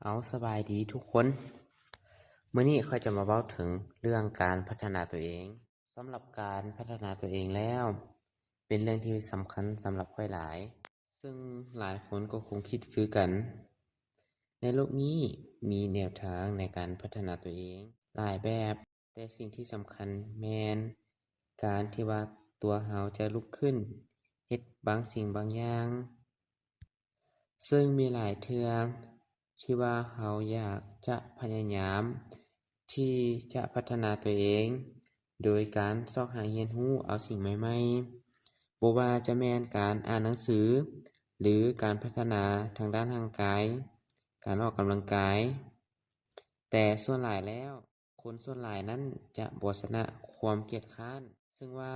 ເອົາ ສະບາຍດີທຸກຄົນ. ມື້ນີ້ຂ້ອຍຈະມາເວົ້າເຖິງເລື່ອງການພັດທະນາຕົວເອງ. ສຳລັບການພັດທະນາຕົວເອງແລ້ວ ເປັນເລື່ອງທີ່ສຳຄັນສຳລັບຂ້ອຍຫຼາຍ, ເຊິ່ງຫຼາຍຄົນກໍຄົງຄິດຄືກັນ. ໃນໂລກນີ້ມີແນວທາງໃນການພັດທະນາຕົວເອງຫຼາຍແບບ, ແຕ່ສິ່ງທີ່ສຳຄັນແມ່ນການທີ່ວ່າຕົວເຮົາຈະລຸກຂຶ້ນເຮັດບາງສິ່ງບາງຢ່າງ. ເຊິ່ງມີຫຼາຍເທື່ອທີ່ວ່າເຮົາຢາກຈະພະຍາຍາມທີ່ຈະພັດທະນາຕົວເອງ ໂດຍການຊອກຫາຮຽນຮູ້ເອົາສິ່ງໃໝ່ໆ, ບໍ່ວ່າຈະແມ່ນການອ່ານໜັງສື ຫຼື ການພັດທະນາທາງດ້ານຮ່າງກາຍ, ການອອກກຳລັງກາຍ. ແຕ່ສ່ວນຫຼາຍແລ້ວ, ຄົນສ່ວນຫຼາຍນັ້ນຈະບໍ່ຊະນະຄວາມກຽດຄ້ານ. ເຊິ່ງວ່າ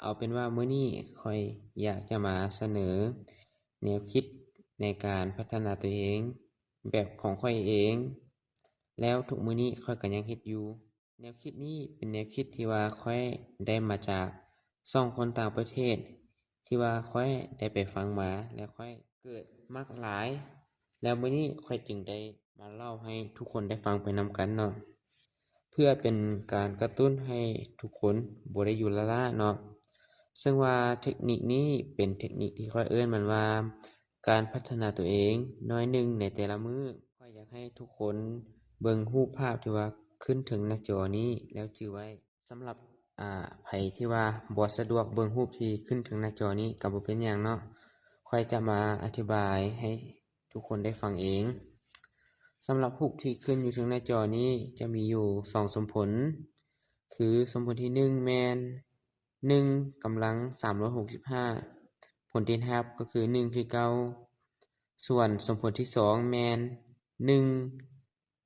ເອົາເປັນວ່າມື້ນີ້ຂ້ອຍຢາກຈະມາສະເໜີແນວຄິດໃນການພັດທະນາຕົວເອງແບບຂອງຂ້ອຍເອງ, ແລ້ວທຸກມື້ນີ້ຂ້ອຍກໍຍັງເຮັດຢູ່. ແນວຄິດນີ້ເປັນແນວຄິດທີ່ວ່າຂ້ອຍໄດ້ມາຈາກຊ່ອງຄົນຕ່າງປະເທດ ທີ່ວ່າຂ້ອຍໄດ້ໄປຟັງມາ ແລະ ຂ້ອຍເກີດມັກຫຼາຍ, ແລ້ວມື້ນີ້ຂ້ອຍຈຶ່ງໄດ້ມາເລົ່າໃຫ້ທຸກຄົນໄດ້ຟັງໄປນຳກັນເນາະ, ເພື່ອເປັນການກະຕຸ້ນໃຫ້ທຸກຄົນບໍ່ໄດ້ຢູ່ລ້າໆເນາະ. ເຊິ່ງວ່າເທັກນິກນີ້ເປັນເທັກນິກທີ່ຂ້ອຍເອີ້ນມັນວ່າ ການພັດທະນາຕົວເອງໜ້ອຍໜຶ່ງໃນແຕ່ລະມື້. ຂ້ອຍຢາກໃຫ້ທຸກຄົນເບິ່ງຮູບພາບທີ່ວ່າຂຶ້ນເທິງໜ້າຈໍນີ້ ແລ້ວຈື່ໄວ້. ສຳລັບ ອາ ໃຜທີ່ວ່າບໍ່ສະດວກເບິ່ງຮູບທີ່ຂຶ້ນເທິງໜ້າຈໍນີ້ກໍບໍ່ເປັນຫຍັງເນາະ, ຂ້ອຍຈະມາອະທິບາຍໃຫ້ທຸກຄົນໄດ້ຟັງເອງ. ສຳລັບຮູບທີ່ຂຶ້ນຢູ່ເທິງໜ້າຈໍນີ້ຈະມີຢູ່ສອງສົມຜົນ, ຄືສົມຜົນທີໜຶ່ງແມ່ນ ໜຶ່ງກຳລັງສາມຮ້ອຍຫົກສິບຫ້າ, ຜົນທີ່ໄດ້ຮັບກໍຄືໜຶ່ງຄືເກົ່າ. ສ່ວນສົມຜົນທີສອງແມ່ນໜຶ່ງ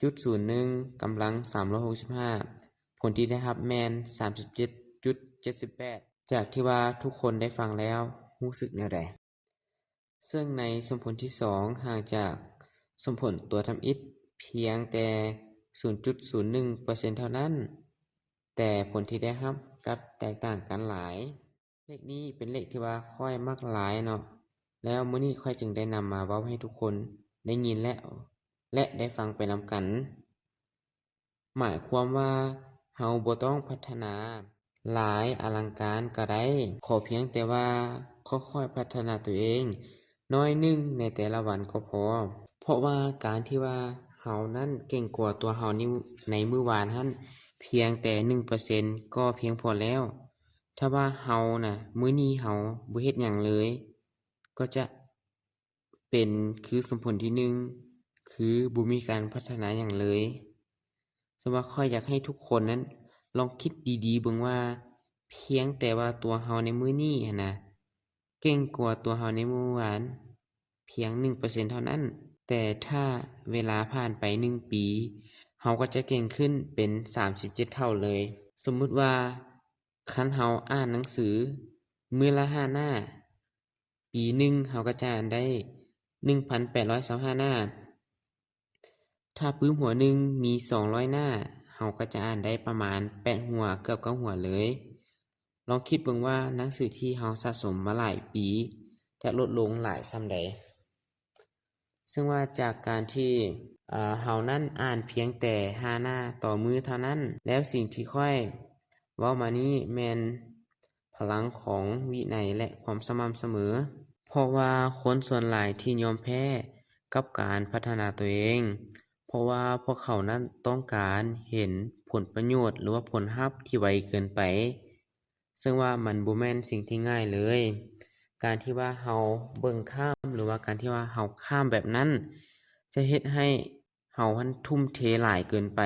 ຈຸດສູນໜຶ່ງກຳລັງສາມຮ້ອຍຫົກສິບຫ້າ, ຜົນທີ່ໄດ້ຮັບແມ່ນສາມສິບເຈັດຈຸດເຈັດສິບແປດ. ຈາກທີ່ວ່າທຸກຄົນໄດ້ຟັງແລ້ວຮູ້ສຶກແນວໃດ? ເຊິ່ງໃນສົມຜົນທີສອງຫ່າງຈາກສົມຜົນຕົວທຳອິດພຽງແຕ່ສູນຈຸດສູນໜຶ່ງເປີເຊັນເທົ່ານັ້ນ, ແຕ່ຜົນທີ່ໄດ້ຮັບກັບແຕກຕ່າງກັນຫຼາຍ. ເລກນີ້ເປັນເລກທີ່ວ່າຂ້ອຍມັກຫຼາຍເນາະ, ແລ້ວມື້ນີ້ຂ້ອຍຈຶ່ງໄດ້ນຳມາເວົ້າໃຫ້ທຸກຄົນໄດ້ຍິນ ແລະ ແລະ ໄດ້ຟັງໄປນຳກັນ. ໝາຍຄວາມວ່າເຮົາບໍ່ຕ້ອງພັດທະນາຫຼາຍອະລັງການກໍໄດ້, ຂໍພຽງແຕ່ວ່າຄ່ອຍໆພັດທະນາຕົວເອງໜ້ອຍໜຶ່ງໃນແຕ່ລະວັນກໍພໍ. ເພາະວ່າການທີ່ວ່າເຮົານັ້ນເກັ່ງກວ່າຕົວເຮົາໃນມື້ວານຫັ້ນພຽງແຕ່ໜຶ່ງເປີເຊັນກໍພຽງພໍແລ້ວ. ຖ້າວ່າເຮົານະ ມື້ນີ້ເຮົາບໍ່ເຮັດຫຍັງເລີຍ ກໍຈະເປັນຄືສົມຜົນທີໜຶ່ງ ຄືບໍ່ມີການພັດທະນາຫຍັງເລີຍ. ສະນັ້ນວ່າຂ້ອຍຢາກໃຫ້ທຸກຄົນນັ້ນລອງຄິດດີໆເບິ່ງວ່າ ພຽງແຕ່ວ່າຕົວເຮົາໃນມື້ນີ້ຫັ້ນນະ ເກັ່ງກວ່າຕົວເຮົາໃນມື້ວານພຽງໜຶ່ງເປີເຊັນເທົ່ານັ້ນ, ແຕ່ຖ້າເວລາຜ່ານໄປໜຶ່ງປີ ເຮົາກໍຈະເກັ່ງຂຶ້ນເປັນສາມສິບເຈັດເທົ່າເລີຍ. ສົມມຸດວ່າ ຄັນເຮົາອ່ານໜັງສືມື້ລະຫ້າໜ້າ, ປີໜຶ່ງເຮົາກໍຈະອ່ານໄດ້ໜຶ່ງພັນແປດຮ້ອຍຊາວຫ້າໜ້າ. ຖ້າປຶ້ມຫົວໜຶ່ງມີສອງຮ້ອຍໜ້າ, ເຮົາກໍຈະອ່ານໄດ້ປະມານແປດຫົວ ເກືອບເກົ້າຫົວເລີຍ. ລອງຄິດເບິ່ງວ່າໜັງສືທີ່ເຮົາສະສົມມາຫຼາຍປີຈະຫຼຸດລົງຫຼາຍສ່ຳໃດ. ເຊິ່ງວ່າຈາກການທີ່ ເອີ ເຮົານັ້ນອ່ານພຽງແຕ່ຫ້າໜ້າຕໍ່ມື້ເທົ່ານັ້ນ, ແລ້ວສິ່ງທີ່ຂ້ອຍເວົ້າມານີ້ແມ່ນພະລັງຂອງວິໄນ ແລະ ຄວາມສະໝ່ຳສະເໝີ. ເພາະວ່າຄົນສ່ວນຫຼາຍທີ່ຍອມແພ້ກັບການພັດທະນາຕົວເອງ, ເພາະວ່າພວກເຂົານັ້ນຕ້ອງການເຫັນຜົນປະໂຫຍດ ຫຼືວ່າຜົນຮັບທີ່ໄວເກີນໄປ. ເຊິ່ງວ່າມັນບໍ່ແມ່ນສິ່ງທີ່ງ່າຍເລີຍ. ການທີ່ວ່າເຮົາເບິ່ງຂ້າມ ຫຼືວ່າການທີ່ວ່າເຮົາຂ້າມແບບນັ້ນ ຈະເຮັດໃຫ້ເຮົາຫັ້ນທຸ່ມເທຫຼາຍເກີນໄປ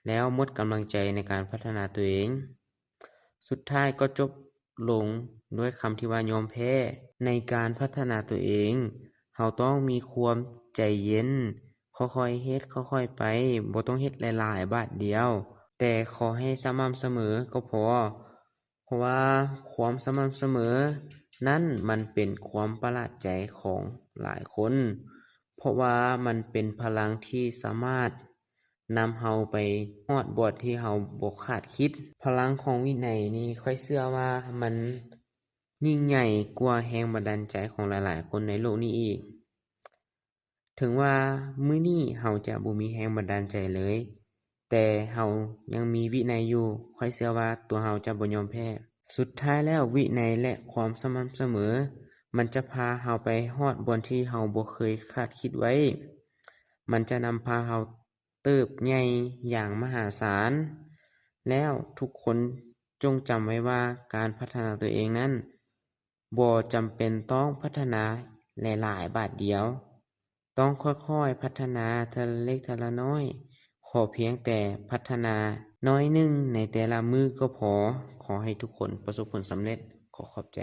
ແລ້ວໝົດກຳລັງໃຈໃນການພັດທະນາຕົວເອງ. ສຸດທ້າຍກໍຈົບລົງດ້ວຍຄຳທີ່ວ່າຍອມແພ້. ໃນການພັດທະນາຕົວເອງ, ເຮົາຕ້ອງມີຄວາມໃຈເຢັນ, ຄ່ອຍໆເຮັດ, ຄ່ອຍໆໄປ, ບໍ່ຕ້ອງເຮັດຫຼາຍໆບາດດຽວ, ແຕ່ຂໍໃຫ້ສະໝ່ຳສະເໝີກໍພໍ. ເພາະວ່າຄວາມສະໝ່ຳສະເໝີນັ້ນມັນເປັນຄວາມປະຫຼາດໃຈຂອງຫຼາຍຄົນ, ເພາະວ່າມັນເປັນພະລັງທີ່ສາມາດນຳເຮົາໄປຮອດບ່ອນທີ່ເຮົາບໍ່ຄາດຄິດ. ພະລັງຂອງວິໄນນີ້ ຂ້ອຍເຊື່ອວ່າມັນຍິ່ງໃຫຍ່ກວ່າແຮງບັນດານໃຈຂອງຫຼາຍໆຄົນໃນໂລກນີ້ອີກ. ເຖິງວ່າມື້ນີ້ເຮົາຈະບໍ່ມີແຮງບັນດານໃຈເລີຍ, ແຕ່ເຮົາຍັງມີວິໄນຢູ່, ຂ້ອຍເຊື່ອວ່າຕົວເຮົາຈະບໍ່ຍອມແພ້. ສຸດທ້າຍແລ້ວ, ວິໄນ ແລະ ຄວາມສະໝ່ຳສະເໝີ ມັນຈະພາເຮົາໄປຮອດບ່ອນທີ່ເຮົາບໍ່ເຄີຍຄາດຄິດໄວ້. ມັນຈະນຳພາເຮົາເຕີບໃຫຍ່ຢ່າງມະຫາສານ. ແລ້ວທຸກຄົນຈົ່ງຈຳໄວ້ວ່າ ການພັດທະນາຕົວເອງນັ້ນ ບໍ່ຈຳເປັນຕ້ອງພັດທະນາຫຼາຍໆບາດດຽວ. ຕ້ອງຄ່ອຍໆພັດທະນາເທື່ອລະເລັກເທື່ອລະນ້ອຍ. ຂໍພຽງແຕ່ພັດທະນາໜ້ອຍໜຶ່ງໃນແຕ່ລະມື້ກໍພໍ. ຂໍໃຫ້ທຸກຄົນປະສົບຜົນສຳເລັດ. ຂໍຂອບໃຈ.